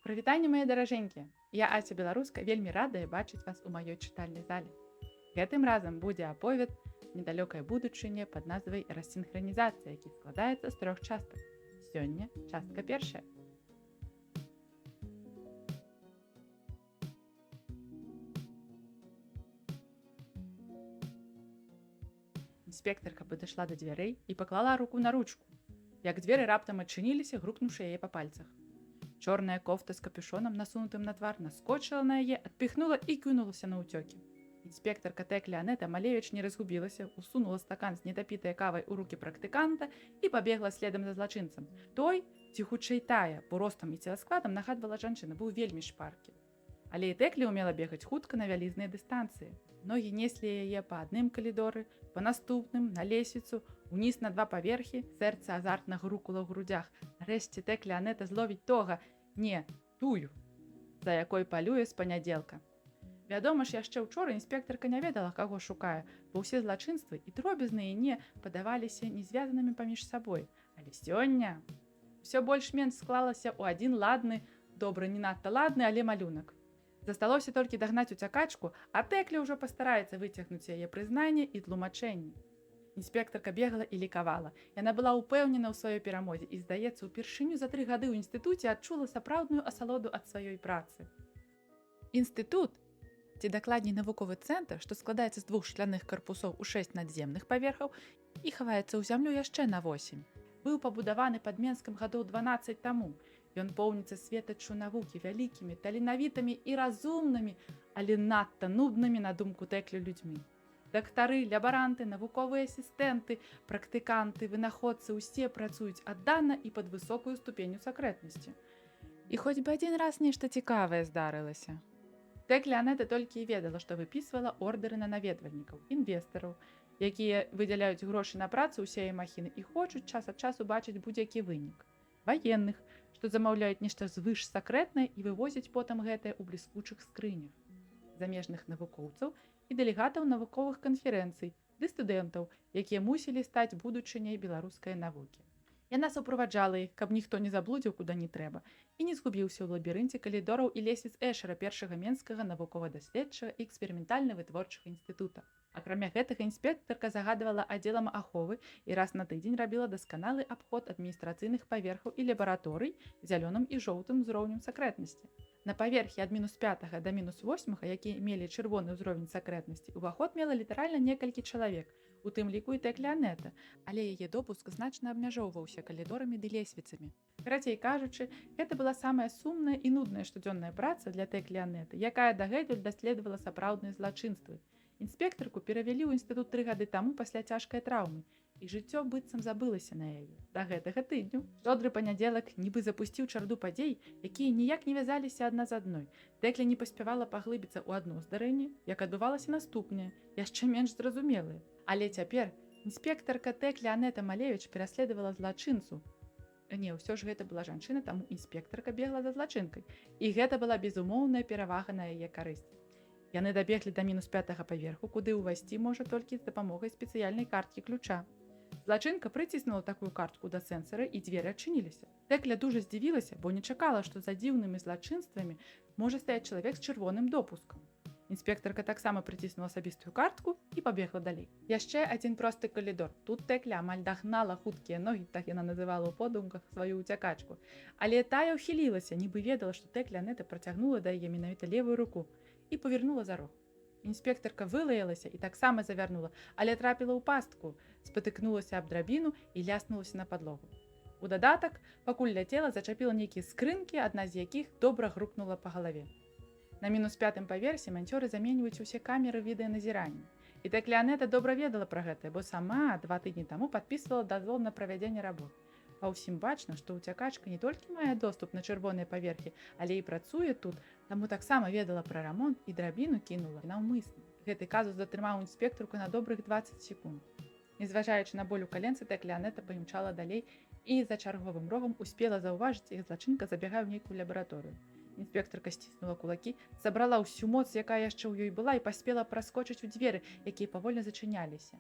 Прывітанне, мае даражэнькія! Я Ася Беларуска, вельмі радая бачыць вас у маёй чытальнай зале. Гэтым разам будзе аповед недалёкай будучыні пад назвай «Рассінхранізацыя», які складаецца з трох частак. Сёння частка першая. Інспектарка падышла да дзвярэй і паклала руку на ручку, як дзверы раптам адчыніліся, грукнуўшы яе па пальцах. Чорная кофта з капюшонам, насунутым на твар, наскочыла на яе, адпіхнула і кінулася на ўцёкі. Інспектарка Тэкля Анета Малевіч не разгубілася, усунула стакан з недапітай кавай у рукі практыканта і пабегла следам за злачынцам. Той, ці хутчэй тая, бо ростам і целаскладам нагадвала жанчына, быў вельмі шпаркі. Але і Тэкля умела бегаць хутка на вялізныя дыстанцыі. Ногі неслі яе па адным калідоры, па наступным, на лесвіцу, уніз на два паверхі, сэрца азартна грукала ў грудзях. Нарэшце Тэкля Анета зловіць тога, не, тую, за якой палюе з панядзелка. Вядома ж, яшчэ учора інспектарка не ведала, каго шукае, бо ўсе злачынствы, і дробязныя, і не, падаваліся не звязанымі паміж сабой. Але сёння ўсё больш-менш склалася ў адзін ладны, добра, не надта ладны, але малюнак. Засталося толькі дагнаць уцякачку, а Тэкля ўжо пастараецца выцягнуць яе прызнанне і тлумачэнні. Інспектарка бегала і лікавала. Яна была ўпэўнена ў сваёй перамозе і, здаецца, упершыню за 3 гады ў інстытуце адчула сапраўдную асалоду ад сваёй працы. Інстытут, ці дакладней навуковы цэнтр, што складаецца з двух шкляных карпусоў у 6 надземных паверхаў і хаваецца ў зямлю яшчэ на 8, быў пабудаваны пад Менскам гадоў 12 таму. Ён поўніцца светаччу навукі, вялікімі, таленавітымі і разумнымі, але надта нуднымі, на думку Тэклі, людзьмі. Дактары, лабаранты, навуковыя асістэнты, практыканты, вынаходцы ўсе працуюць аддана і пад высокую ступенню сакрэтнасці. І хоць бы адзін раз нешта цікавае здарылася. Тэкля Анета толькі і ведала, што выпісвала ордэры на наведвальнікаў, інвестараў, якія выдзяляюць грошы на працу ўсяе махіны і хочуць час ад часу бачыць будзь-які вынік. Ваенных, што замаўляюць нешта звыш сакрэтнае і вывозяць потым гэтае ў бліскучых скрынях. Замежных навукоўцаў і дэлегатаў навуковых канферэнцый, ды студэнтаў, якія мусілі стаць будучыняй беларускай навукі. Яна суправаджала іх, каб ніхто не заблудзіў куды не трэба і не згубіўся ў лабірынце калідораў і лесвіц Эшера, першага менскага навукова-даследчага і эксперыментальна-вытворчага інстытута. Акрамя гэтага, інспектарка загадвала аддзелам аховы і раз на тыдзень рабіла дасканалы абход адміністрацыйных паверхаў і лабараторый зялёным і жоўтым узроўнем сакрэтнасці. На паверхі ад мінус 5 да мінус 8, якія мелі чырвоны ўзровень сакрэтнасці, уваход мела літаральна некалькі чалавек, у тым ліку і Тэкля Анета, але яе допуск значна абмяжоўваўся калідорамі ды лесвіцамі. Карацей кажучы, гэта была самая сумная і нудная штодзённая праца для Тэклі Анеты, якая дагэтуль даследавала сапраўдныя злачынствы. Інспектарку перавялі ў інстытут 3 гады таму пасля цяжкай траўмы, і жыццё быццам забылася на яе. Да гэтага тыдню. Шчодры панядзелак нібы запусціў чарду падзей, якія ніяк не вязаліся адна з адной. Тэкля не паспявала паглыбіцца ў адно здарэнне, як адбывалася наступнае, яшчэ менш зразумелае. Але цяпер інспектарка Тэкля Анета Малевіч пераследавала злачынцу. Не, ўсё ж гэта была жанчына, таму інспектарка бегла за злачынкай. І гэта была безумоўная перавага на яе карысць. Яны дабеглі да мінус 5 паверху, куды ўвайсці можа толькі з дапамогай спецыяльнай карткі ключа. Злачынка прыціснула такую картку да сэнсара, і дзверы адчыніліся. Тэкля дужа здзівілася, бо не чакала, што за дзіўнымі злачынствамі можа стаяць чалавек з чырвоным допускам. Інспектарка таксама прыціснула асабістую картку і пабегла далей. Яшчэ адзін просты калідор. Тут Тэкля амаль дагнала хуткія ногі, так яна называла ў подумках сваю ўцякачку. Але тая ўхілілася, нібы ведала, што Тэкля Анета працягнула да яе менавіта левую руку, і павярнула за рог. Інспектарка вылаялася і таксама завярнула, але трапіла ў пастку, спатыкнулася аб драбіну і ляснулася на падлогу. У дадатак, пакуль ляцела, зачапіла нейкія скрынкі, адна з якіх добра грукнула па галаве. На мінус 5 паверсе манцёры заменьваюць усе камеры відэаназірання. І Тэкля Анета добра ведала пра гэтае, бо сама 2 тыдні таму падпісвала дазвол на правядзенне работ. Па ўсім бачна, што ўцякачка не толькі мае доступ на чырвоныя паверхі, але і працуе тут, таму таксама ведала пра рамонт і драбіну кінула наўмысна. Гэты казус затрымаў інспектарку на добрых 20 секунд. Незважаючы на боль у каленцы, Тэкля Анета паімчала далей і за чарговым рогам успела заўважыць, як злачынка забягае ў нейкую лабараторыю. Інспектарка сціснула кулакі, сабрала ўсю моц, якая яшчэ ў ёй была, і паспела праскочыць у дзверы, якія павольна зачыняліся.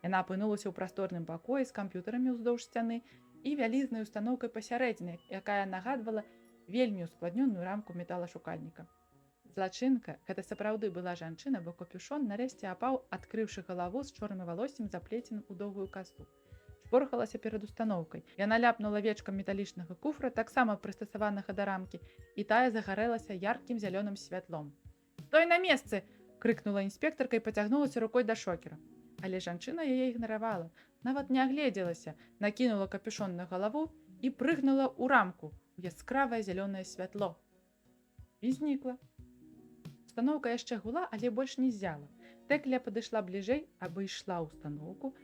Яна апынулася ў прасторным пакоі з камп'ютарамі ўздоўж сцяны і вялізнай устаноўкай пасярэдзіне, якая нагадвала вельмі ускладнёную рамку металашукальніка. Злачынка, гэта сапраўды была жанчына, бо капюшон нарэшце апаў, адкрыўшы галаву з чорным валоссем, заплеценым у доўгую касу. Шпорхалася перад устаноўкай. Яна ляпнула вечкам металічнага куфра, таксама прыстасаванага да рамкі, і тая загарэлася яркім зялёным святлом. «Стой на месцы!» — крыкнула інспектарка і пацягнулася рукой да шокера. Але жанчына яе ігнаравала, нават не агледзелася, накінула капюшон на галаву і прыгнула ў рамку у яскравае зялёнае святло. І знікла. Установка яшчэ гула, але больш не ззяла. Тэкля падышла бліжэй, абышла установку.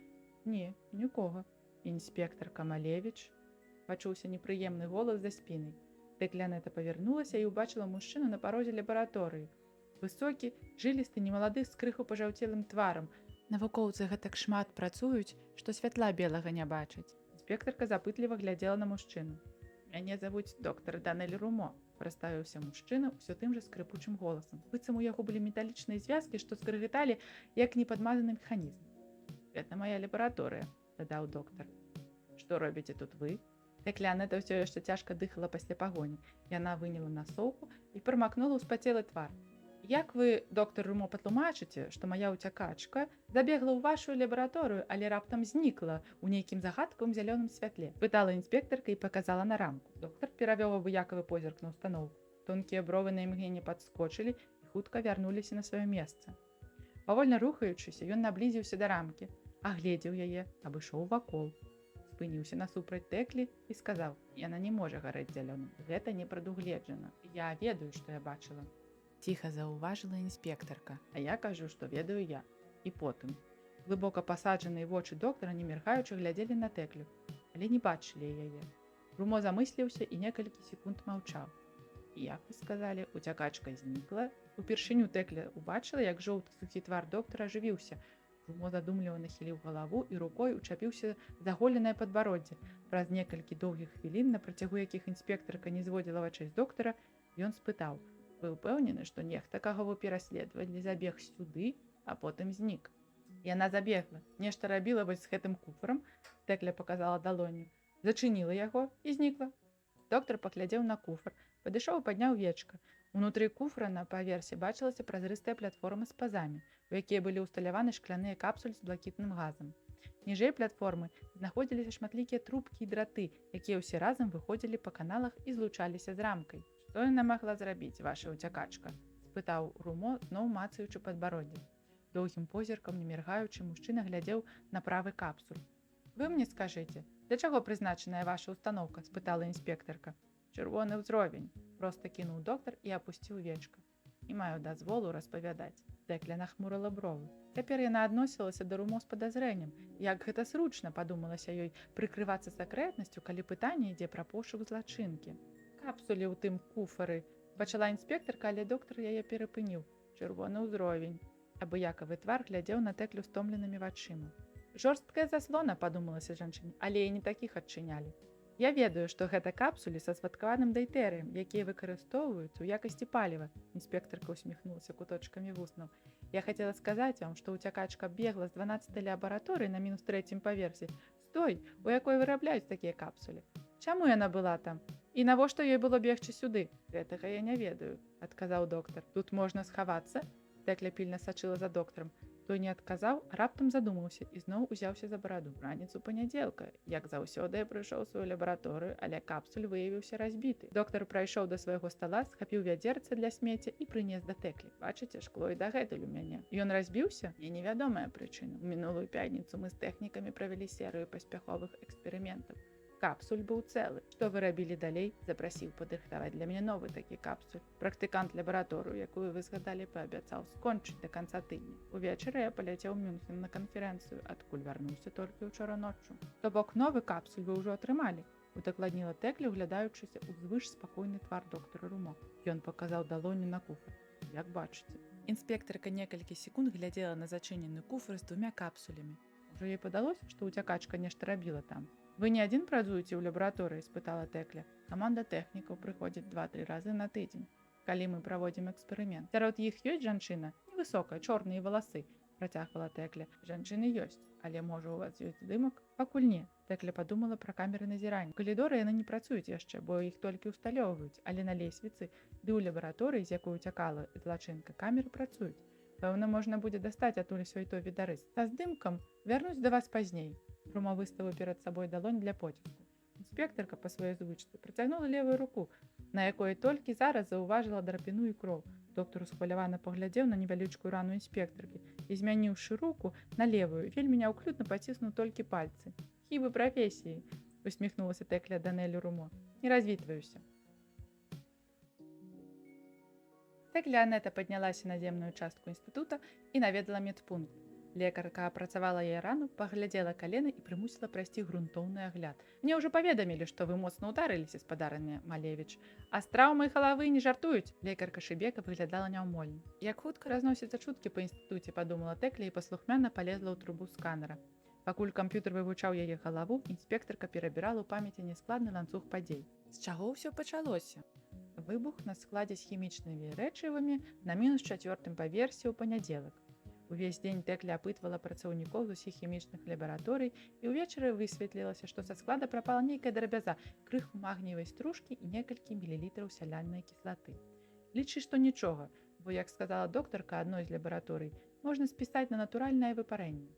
Не, нікога. «Інспектарка Малевіч», — пачуўся непрыемны голас за спінай. Тэкля Анета павярнулася і ўбачыла мужчыну на парозе лабараторыі. Высокі, жылісты, немалады, з крыху пажаўцелым тварам. Навукоўцы гэтак шмат працуюць, што святла белага не бачаць. Інспектарка запытліва глядзела на мужчыну. «Мяне завуць доктар Данель Румо», — прадставіўся мужчына ўсё тым жа скрыпучым голасам. Быццам у яго былі металічныя звязкі, што скрыгыталі, як непадмазаны механізм. «Гэта моя лабараторыя», — дадаў доктар. «Што робіце тут вы?» Тэкля Анета ўсё яшчэ цяжка дыхала пасля пагоні. Яна выняла насоўку і прамакнула ўспацелы твар. «Як вы, доктар Румо, патлумачыце, што мая ўцякачка забегла ў вашу лабараторыю, але раптам знікла ў нейкім загадкавым зялёным святле?» — пытала інспектарка і паказала на рамку. Доктар перавёў абыякавы позірк на установку. Тонкія бровы на імгненне падскочылі і хутка вярнуліся на сваё месца. Павольна рухаючыся, ён наблізіўся да рамкі, агледзеў яе, абышоў вакол. Спыніўся насупраць Тэклі і сказаў: «Яна не можа гарэць зялёным. Гэта не прадугледжана». «Я ведаю, што я бачыла», — ціха заўважыла інспектарка. «А я кажу, што ведаю я». І потым. Глыбока пасаджаныя вочы доктара, не міргаючы, глядзелі на Тэклю, але не бачылі яе. Румо замысліўся і некалькі секунд маўчаў. «Як вы сказалі, уцякачка знікла?» Упершыню Тэкля убачыла, як жоўты сухі твар доктара ажывіўся. Румо задумліва нахіліў галаву і рукой учапіўся за голенае падбароддзе. Праз некалькі доўгіх хвілін, на працягу якіх інспектарка не зводзіла вачэй з доктара, ён спытаў: «Вы ўпэўнены, што нехта, каго вы пераследавалі, забег сюды, а потым знік?» «Яна забегла, нешта рабіла вось з гэтым куфрам», — Тэкля показала далонню, «зачыніла яго і знікла». Доктар паглядзеў на куфр, падышоў і падняў вечка. Унутры куфра на паверсе бачылася празрыстая платформа з пазамі, у якія былі ўсталяваны шкляныя капсулі з блакітным газам. Ніжэй платформы знаходзіліся шматлікія трубкі і драты, якія ўсе разам выходзілі па каналах і злучаліся з рамкай. «Што яна магла зрабіць, ваша ўцякачка?» — спытаў Румо, зноў мацаючы падбароддзе. Доўгім позіркам, не міргаючы, мужчына глядзеў на правы капсуль. «Вы мне скажыце, для чаго прызначаная ваша установка?» — спытала інспектарка. «Чырвоны ўзровень», — проста кінуў доктар і апусціў вечка. «Не маю дазволу распавядаць». Тэкля нахмурыла бровы. Цяпер яна адносілася да Румо з падазрэннем. Як гэта зручна, падумалася ёй, прыкрывацца сакрэтнасцю, калі пытанне ідзе пра пошук злачынкі. «Капсулі ў тым куфары», — пачала інспектарка, але доктар яе перапыніў. «Чырвоны ўзровень». Абыякавы твар глядзеў на Тэклю стомленымі вачыма. «Жорсткая заслона», — падумалася жанчыне, але і не такіх адчынялі. «Я ведаю, што гэта капсулі са спадкаваным дейтерыем, якія выкарыстоўваюцца ў якасці паліва», — інспектарка усміхнулася куточкамі вуснаў. «Я хацела сказаць вам, што ўцякачка бегла з 12 лабараторыі на мінус трэцім паверсе, з той, у якой вырабляюць такія капсулі. Чаму яна была там? І навошта ёй было бегчы сюды?» «Гэтага я не ведаю», — адказаў доктар. «Тут можна схавацца?» Тэкля пільна сачыла за доктарам. Той не адказаў, а раптам задумаўся і зноў узяўся за бараду. «Раніцу панядзелка, як заўсёды, я прыйшоў у сваю лабараторыю, але капсуль выявіўся разбіты». Доктар прайшоў да свайго стала, схапіў вядзерца для смецця і прынес да Тэклі. «Бачыце, шкло і дагэтуль у мяне. Ён разбіўся? Мне невядомая прычына. У мінулую пятніцу мы з тэхнікамі правялі серыю паспяховых эксперыментаў. Капсуль быў цэлы. Што вы рабілі далей?» Запрасіў падрыхтаваць для мяне новы такі капсуль. Практыкант лабараторыю, якую вы згадалі, паабяцаў скончыць да канца тыдня. Увечары я паляцеў у Мюнхен на канферэнцыю, адкуль вярнуўся толькі учора ноччу». «То бок новы капсуль вы ўжо атрымалі?» — удакладніла Тэкля, углядаючыся ў звыш спакойны твар доктара Румо. Ён паказаў далонню на куфр. «Як бачыце». Інспектарка некалькі секунд глядзела на зачынены куфр з двумя капсулямі. Ужо ёй падалося, што ўцякачка нешта рабіла там. «Вы не адзін працуеце ў лабараторыі?» — спытала Тэкля. «Каманда тэхнікаў прыходзіць 2-3 разы на тыдзень, калі мы праводзім эксперымент». «Сярод іх ёсць жанчына, невысокая, чорныя валасы?» — Працягвала Тэкля. Жанчыны ёсць, але можа, у вас ёсць здымак? Пакуль не. Тэкля падумала пра камеры назірання. Калідоры яны не працуюць яшчэ, бо іх толькі ўсталёўваюць, але на лесвіцы ды ў лабараторыі, з якой уцякала злачынка, камеры працуюць. Пэўна, можна будзе дастаць адтуль сёй той відарыс. Са здымкам вярнуць да вас пазней. Румо выставіў перад сабой далонь для поціску. Інспектарка па сваёй звычцы працягнула левую руку, на якой толькі зараз заўважыла драпіну і кроў. Доктар усхвалявана паглядзеў на невялічкую рану інспектаркі і, змяніўшы руку на левую, вельмі няўклюдна паціснуў толькі пальцы. Хібы прафесіі, усміхнулася Тэкля Данелю Румо. Не развітваюся. Тэкля Анета паднялася на земную частку інстытута і наведала медпункт. Лекарка апрацавала яе рану, паглядзела калена і прымусіла прайсці грунтоўны агляд. Мне ўжо паведамілі, што вы моцна ударыліся, спадарыня Малевіч. А з траўмай галавы не жартуюць. Лекарка Шыбека выглядала няўмольна. Як хутка разносяцца чуткі па інстытуце, падумала Тэкля і паслухмяна палезла ў трубу сканера. Пакуль камп'ютар вывучаў яе галаву, інспектарка перабірала ў памяці нескладны ланцуг падзей. З чаго ўсё пачалося? Выбух на складзе з хімічнымі рэчывамі на мінус чацвёртым паверсе ў панядзелак. Увесь дзень Тэкля апытвала працаўнікоў з усіх хімічных лабараторый, і ўвечары высветлілася, што са склада прапала нейкая драбяза, крыху магніевай стружкі і некалькі мілілітраў сялянай кіслаты. Лічы, што нічога, бо, як сказала доктарка адной з лабараторый, можна спісаць на натуральнае выпарэнне.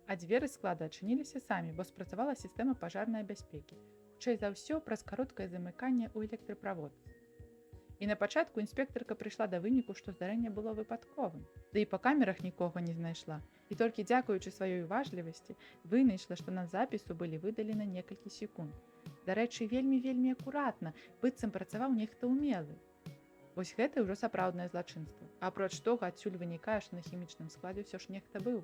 А дзверы склада адчыніліся самі, бо спрацавала сістэма пажарнай бяспекі. Хутчэй за ўсё, праз кароткае замыканне ў электраправодцы. І на пачатку інспектарка прыйшла да выніку, што здарэнне было выпадковым. Ды і па камерах нікога не знайшла. І толькі дзякуючы сваёй уважлівасці вынайшла, што на запісу былі выдалены некалькі секунд. Дарэчы, вельмі-вельмі акуратна, быццам працаваў нехта ўмелы. Вось гэта ўжо сапраўднае злачынства. А апроч тога, адсюль вынікае, што на хімічным складзе ўсё ж нехта быў.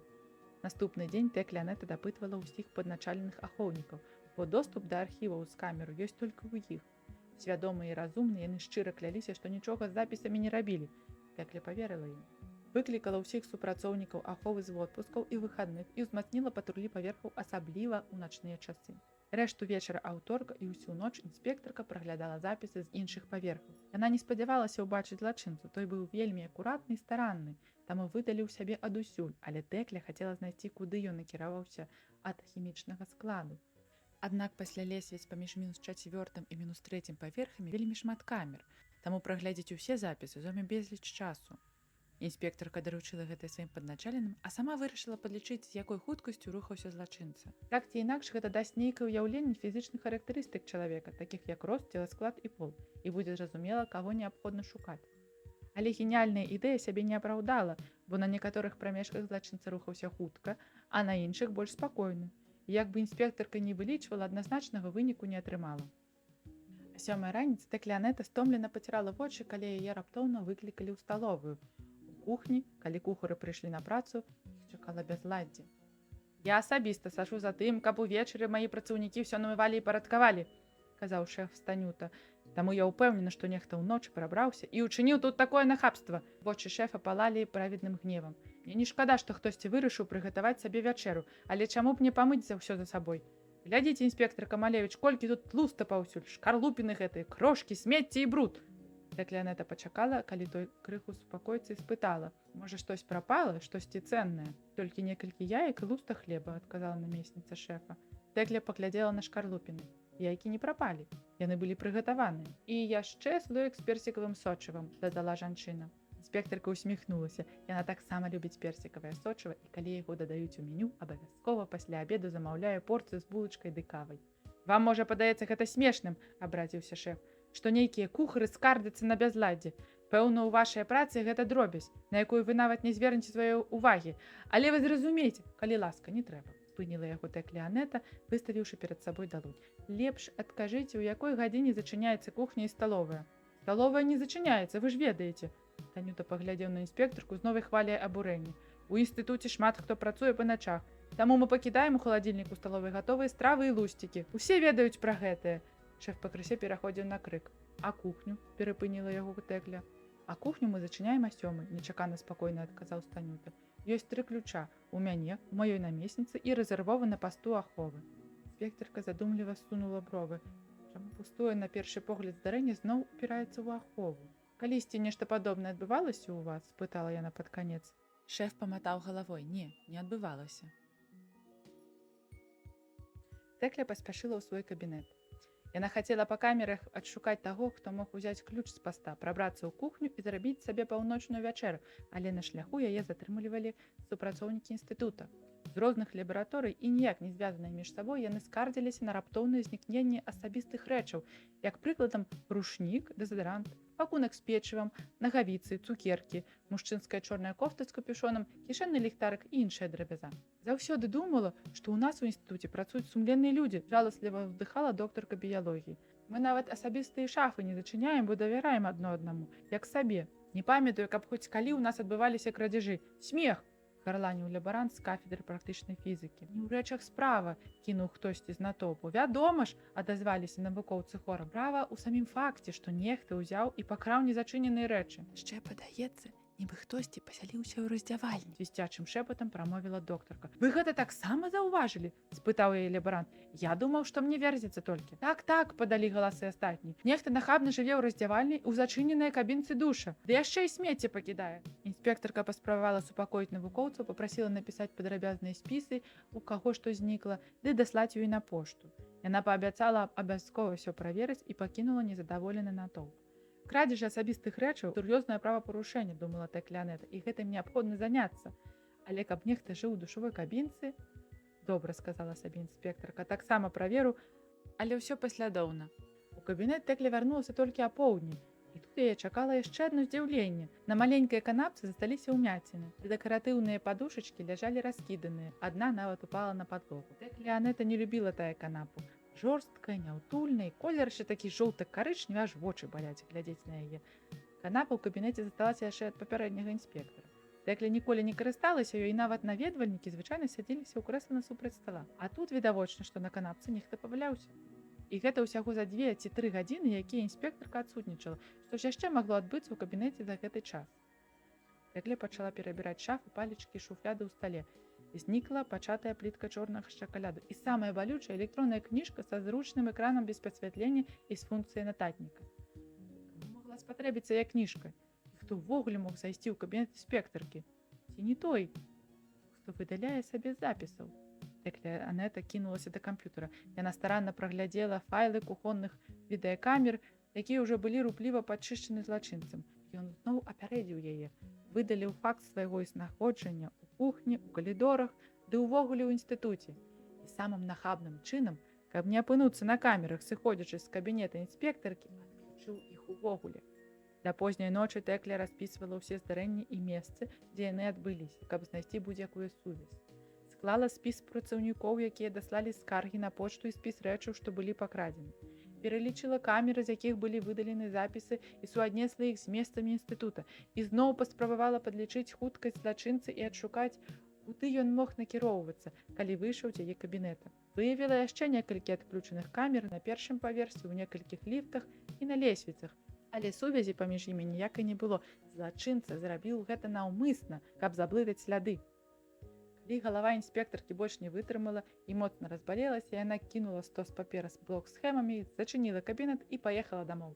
Наступны дзень Тэкля Анета дапытвала ўсіх падначаленых ахоўнікаў, бо доступ да архіваў з камеру ёсць толькі ў іх. Свядомыя і разумныя, яны шчыра кляліся, што нічога з запісамі не рабілі. Тэкля паверыла ім. Выклікала ўсіх супрацоўнікаў аховы з водпускаў і выхадных і ўзмацніла патрулі паверхаў, асабліва ў начныя часы. Рэшту вечара аўторка і ўсю ноч інспектарка праглядала запісы з іншых паверхаў. Яна не спадзявалася ўбачыць злачынцу, той быў вельмі акуратны і старанны, таму выдаліў сябе адусюль, але Тэкля хацела знайсці, куды ён накіраваўся ад хімічнага складу. Аднак пасля лесвіц паміж мінус чацвёртым і мінус трэцім паверхамі вельмі шмат камер, таму праглядзець усе запісы зойме безліч часу. Інспектарка даручыла гэта сваім падначаленым, а сама вырашыла падлічыць, з якой хуткасцю рухаўся злачынца. Так ці інакш гэта дасць нейкае ўяўленне фізічных характарыстык чалавека, такіх як рост, целасклад і пол, і будзе зразумела, каго неабходна шукаць. Але геніяльная ідэя сябе не апраўдала, бо на некаторых прамежках злачынца рухаўся хутка, а на іншых больш спакойна. І як бы інспектарка не вылічвала, адназначнага выніку не атрымала. А сёмай раніцы Тэкля Анета стомлена пацірала вочы, калі яе раптоўна выклікалі ў сталовую. У кухні, калі кухары прыйшлі на працу, іх чакала бязладдзе. Я асабіста сачу за тым, каб увечары мае працаўнікі ўсё намывалі і парадкавалі, казаў шэф Станюта. Таму я ўпэўнена, што нехта ўночы прабраўся і ўчыніў тут такое нахабства. Вочы шэфа палалі праведным гневам. Мне не шкада, што хтосьці вырашыў прыгатаваць сабе вячэру, але чаму б не памыць за ўсё за сабой? Глядзіце, інспектар Камалевіч, колькі тут тлуста паўсюль, шкарлупіны гэтыя, крошкі, смецце і бруд. Тэкля Анета пачакала, калі той крыху супакоіцца, і спытала: можа, штось прапала, штосьці цэннае? Толькі некалькі яек і луста хлеба, адказала намесніца шэфа. Тэкля паглядзела на шкарлупіны. Яйкі не прапалі, яны былі прыгатаваныя. І яшчэ слоік з персікавым сочывам, дадала жанчына. Інспектарка усміхнулася. Яна таксама любіць персікавае сочыва, і калі яго дадаюць у меню, абавязкова пасля абеду замаўляе порцыю з булачкай ды кавай. Вам, можа, падаецца гэта смешным, абразіўся шэф, што нейкія кухары скардзяцца на бязладдзе. Пэўна, у вашай працы гэта дробязь, на якую вы нават не звернеце сваёй увагі. Але вы зразумееце, калі ласка, не трэба. Спыніла яго Тэкля Анета, выставіўшы перад сабой далонь. Лепш адкажыце, у якой гадзіне зачыняецца кухня і сталовая. Сталовая не зачыняецца, вы ж ведаеце. Танюта паглядзеў на інспектарку з новай хваляй абурэння. У інстытуце шмат хто працуе па начах. Таму мы пакідаем у халадзільніку сталовай гатовыя стравы і лусцікі. Усе ведаюць пра гэтае. Шэф пакрысе пераходзіў на крык. А кухню? Перапыніла яго Тэкля. А кухню мы зачыняем а сёмай, нечакана спакойна адказаў Станюта. Ёсць тры ключа: у мяне, у маёй намесніцы і рэзервовы на пасту аховы. Інспектарка задумліва сунула бровы. Чаму пустое на першы погляд здарэнне зноў упіраецца ў ахову? Калісьці нешта падобнае адбывалася ў вас? Спытала яна пад канец. Шэф паматаў галавой: не, не адбывалася. Тэкля паспяшыла ў свой кабінет. Яна хацела па камерах адшукаць таго, хто мог узяць ключ з паста, прабрацца ў кухню і зрабіць сабе паўночную вячэру, але на шляху яе затрымлівалі супрацоўнікі інстытута. З розных лабараторый і ніяк не звязаныя між сабой яны скардзіліся на раптоўнае знікненне асабістых рэчаў, як прыкладам рушнік, дэзадарант, пакунак з печывам, нагавіцы, цукеркі, мужчынская чорная кофта з капюшонам, кішэнны ліхтарык і іншая драбяза. Заўсёды думала, што ў нас у інстытуце працуюць сумленныя людзі, жаласліва ўздыхала доктарка біялогіі. Мы нават асабістыя шафы не зачыняем, бо давяраем адно аднаму, як сабе. Не памятаю, каб хоць калі ў нас адбываліся крадзяжы. Смех! Гарланіў лабарант з кафедры практычнай фізікі. Не ў рэчах справа, кінуў хтосьці з натоўпу. Вядома ж, адазваліся навукоўцы хорам. Справа ў самім факце, што нехта ўзяў і пакраў незачыненыя рэчы. Яшчэ падаецца, нібы хтосьці пасяліўся ў раздзявальні. Свісцячым шэпатам прамовіла доктарка. Вы гэта таксама заўважылі? Спытаў яе лабарант. Я думаў, што мне верзіцца толькі. Так, так, падалі галасы астатнія. Нехта нахабна жыве ў раздзявальні ў зачыненай кабінцы душа. Ды яшчэ і смецце пакідае. Інспектарка паспрабавала супакоіць навукоўцаў, папрасіла напісаць падрабязныя спісы, у каго што знікла, ды даслаць ёй на пошту. Яна паабяцала абавязкова ўсё праверыць і пакінула незадаволены натоўп. Крадзежы асабістых рэчаў сур'ёзнае правапарушэнне, думала Тэкля Анета, і гэтым неабходна заняцца. Але каб нехта жыў у душавой кабінцы, добра, сказала сабе інспектарка, таксама праверу, але ўсё паслядоўна. У кабінет Тэкля вярнулася толькі апоўдні. І тут яе чакала яшчэ адно здзіўленне. На маленькай канапцы засталіся ўмяціны. Дэкаратыўныя падушачкі ляжалі раскіданыя, адна нават упала на падлогу. Тэкля Анета не любіла тая канапу. Жорсткая, няўтульная, і колер яшчэ такі жоўта-карычневы, аж вочы баляць глядзець на яе. Канапа ў кабінеце засталася яшчэ ад папярэдняга інспектара. Тэкля ніколі не карысталася ёй, і нават наведвальнікі звычайна садзіліся ў крэсла насупраць стала. А тут відавочна, што на канапцы нехта паваляўся. І гэта ўсяго за 2 ці 3 гадзіны, якія інспектарка адсутнічала. Што ж яшчэ магло адбыцца ў кабінеце за гэты час? Тэкля пачала перабіраць шафы, палічкі і шуфляды ў стале. Знікла пачатая плітка чорнага шакаляду і самая балючая электронная кніжка са зручным экранам без падсвятлення і з функцыяй нататніка. Каму могла спатрэбіцца яе кніжка? І хто ўвогуле мог зайсці ў кабінет інспектаркі? Ці не той, хто выдаляе сабе з запісаў? Тэкля Анета кінулася да камп'ютара. Яна старанна праглядзела файлы кухонных відэакамер, якія ўжо былі рупліва падчышчаны злачынцам. Ён зноў апярэдзіў яе, выдаліў факт свайго знаходжання ў кухні, у калідорах, ды ўвогуле ў інстытуце. І самым нахабным чынам, каб не апынуцца на камерах, сыходзячы з кабінета інспектаркі, адключыў іх увогуле. Да позняй ночы Тэкля распісвала ўсе здарэнні і месцы, дзе яны адбыліся, каб знайсці будзь-якую сувязь. Склала спіс працаўнікоў, якія даслалі скаргі на пошту, і спіс рэчаў, што былі пакрадзены. Пералічыла камеры, з якіх былі выдалены запісы, і суаднесла іх з месцамі інстытута. І зноў паспрабавала падлічыць хуткасць злачынцы і адшукаць, куды ён мог накіроўвацца, калі выйшаў з яе кабінета. Выявіла яшчэ некалькі адключаных камер на першым паверсе, ў некалькіх ліфтах і на лесвіцах. Але сувязі паміж імі ніякай не было. Злачынца зрабіў гэта наўмысна, каб заблытаць сляды. Калі галава інспектаркі больш не вытрымала і моцна разбалелася, яна кінула стос папера з блок-схемамі, зачыніла кабінет і паехала дамоў.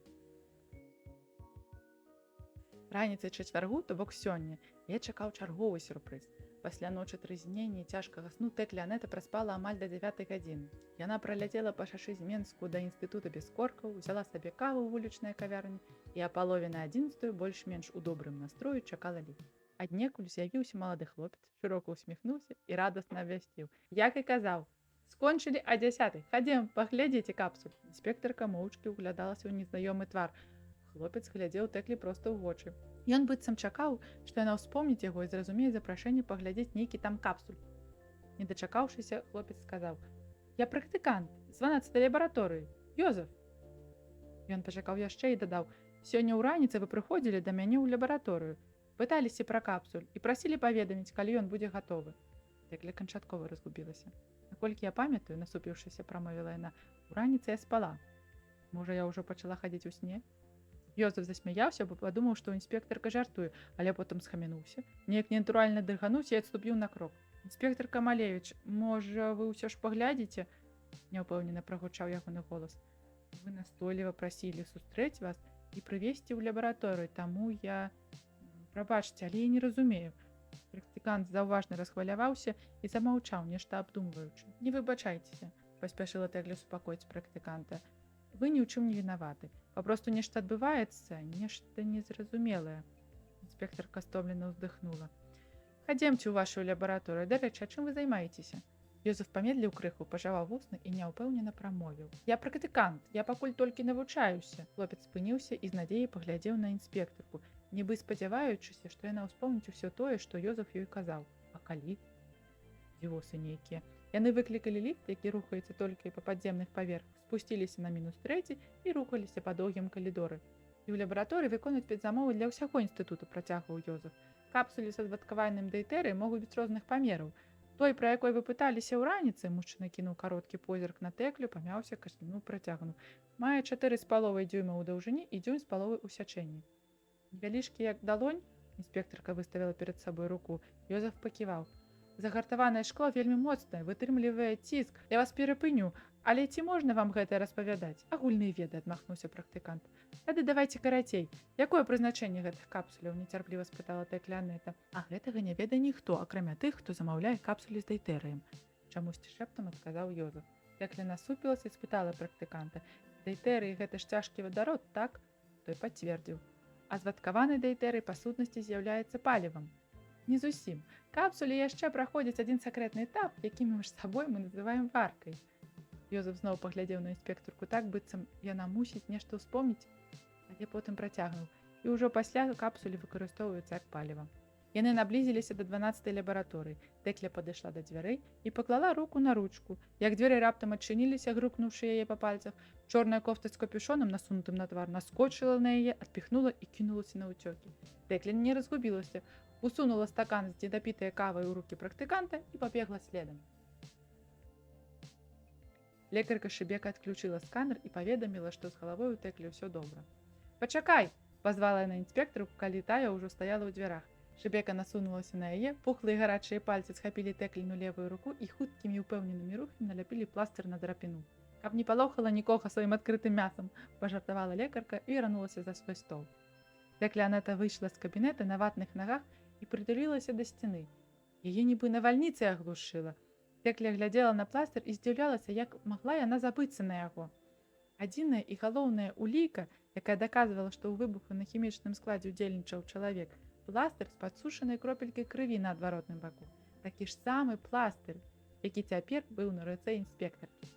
Раніцай чацвяргу, то бок сёння, я чакаў чарговы сюрпрыз. Пасля ночы трызнення і цяжкага сну Тэкля Анета праспала амаль да 9 гадзіны. Яна праляцела па шашы з Менску да інстытута без коркаў, узяла сабе каву ў вулічнай кавярні і а палове на 11 больш-менш у добрым настроі чакала ліфт. Аднекуль з'явіўся малады хлопец, шырока усміхнуўся і радасна абвясціў: «Як і казаў, скончылі а 10. Хадзем, паглядзіце капсуль». Інспектарка моўчкі ўглядалася ў незнаёмы твар. Хлопец глядзеў Тэклі проста ў вочы. Ён быццам чакаў, што яна ўспомніць яго і зразумее запрашэнне паглядзець нейкі там капсуль. Не дачакаўшыся, хлопец сказаў: «Я практыкант з 12 лабараторыі, Йозеф». Ён пачакаў яшчэ і дадаў: «Сёння ў раніцы вы прыходзілі да мяне ў лабараторыю, пыталіся пра капсуль і прасілі паведаміць, калі ён будзе гатовы». Тэкля канчаткова разгубілася. «Наколькі я памятаю, — насупіўшыся, прамовіла яна, — у раніцы я спала. Можа, я ўжо пачала хадзіць у сне?» Йозеф засмяяўся, бо падумаў, што інспектарка жартуе, але потым схамянуўся. Неяк ненатуральна дрыгануўся і адступіў на крок. «Інспектарка Малевіч, можа, вы ўсё ж паглядзіце?» — няўпэўнена прагучаў ягоны голас. «Вы настойліва прасілі сустрэць вас і прывесці ў лабараторыю, таму я. Прабачце, але я не разумею. Практыкант заўважна расхваляваўся і замаўчаў, нешта абдумваючы. Не выбачайцеся, паспяшыла Тэкля супакоіць практыканта. Вы ні ў чым не вінаваты. Папросту нешта адбываецца, нешта незразумелае. Інспектарка стомлена ўздыхнула. Хадземце ў вашу лабараторыю. Дарэчы, а чым вы займаецеся? Йозеф памедліў крыху, пажаваў вусны і няўпэўнена прамовіў: Я практыкант, я пакуль толькі навучаюся. Хлопец спыніўся і з надзеяй паглядзеў на інспектарку, нібы спадзяваючыся, што яна ўспомніць усё тое, што Йозеф ёй казаў. А калі? Дзівосы нейкія. Яны выклікалі ліфт, які рухаецца толькі па падземных паверхах, спусціліся на мінус трэці і рухаліся па доўгім калідоры. І ў лабараторыі выконваюць спецзамовы для ўсяго інстытута, працягваў Йозеф. Капсулі са звадкаваным дейтэрэем могуць быць розных памераў. Той, пра якой вы пыталіся ўраніцы, мужчына кінуў кароткі позірк на Тэклю, памяўся, кашлянуў, працягнуў. Мае 4,5 дзюйма ў даўжыні і дюйм з паловай у сячэнні. Невялічкі, як далонь, інспектарка выставіла перад сабой руку. Йозеф паківаў. Загартаванае шкло вельмі моцнае, вытрымлівае ціск. Я вас перапыню, але ці можна вам гэта распавядаць? Агульныя веды, адмахнуўся практыкант. Тады давайце карацей. Якое прызначэнне гэтых капсуляў? Нецярпліва спытала Тэкля Анета. А гэтага не ведае ніхто, акрамя тых, хто замаўляе капсулі з дейтэрэем. Чамусьці шэптам адказаў Йозеф. Тэкля насупілася і спытала практыканта: Дейтэрый — гэта ж цяжкі вадарод, так? Той пацвердзіў. А звадкаваны дейтэрый па сутнасці з'яўляецца палівам. Не зусім. Капсулі яшчэ праходзяць адзін сакрэтны этап, які між сабой мы называем варкай. Йозеф зноў паглядзеў на інспектарку так, быццам яна мусіць нешта ўспомніць, але потым працягнуў. І ўжо пасля капсулі выкарыстоўваюцца як паліва. Яны наблізіліся да 12 лабараторыі. Тэкля падышла да дзвярэй і паклала руку на ручку. Як дзверы раптам адчыніліся, грукнуўшы яе па пальцах, чорная кофта з капюшонам, насунутым на твар, наскочыла на яе, адпіхнула і кінулася на ўцёкі. Тэкля не разгубілася, усунула стакан з недапітай кавай у рукі практыканта і пабегла следам. Лекарка Шыбека адключыла сканер і паведаміла, што з галавой у Тэклі ўсё добра. Пачакай, пазвала яна інспектарку, калі тая ўжо стаяла ў дзвярах. Шыбека насунулася на яе, пухлыя гарачыя пальцы схапілі Тэкліну левую руку і хуткімі і ўпэўненымі рухамі наляпілі пластыр на драпіну. Каб не палохала нікога сваім адкрытым мясам, пажартавала лекарка і вярнулася за свой стол. Тэкля Анета выйшла з кабінета на ватных нагах і прытулілася да сцяны. Яе нібы навальніцай аглушыла. Тэкля глядзела на пластыр і здзіўлялася, як магла яна забыцца на яго. Адзіная і галоўная уліка, якая даказвала, што ў выбуху на хімічным складзе ўдзельнічаў чалавек, пластыр з падсушанай кропелькай крыві на адваротным баку. Такі ж самы пластыр, які цяпер быў на руцэ інспектаркі.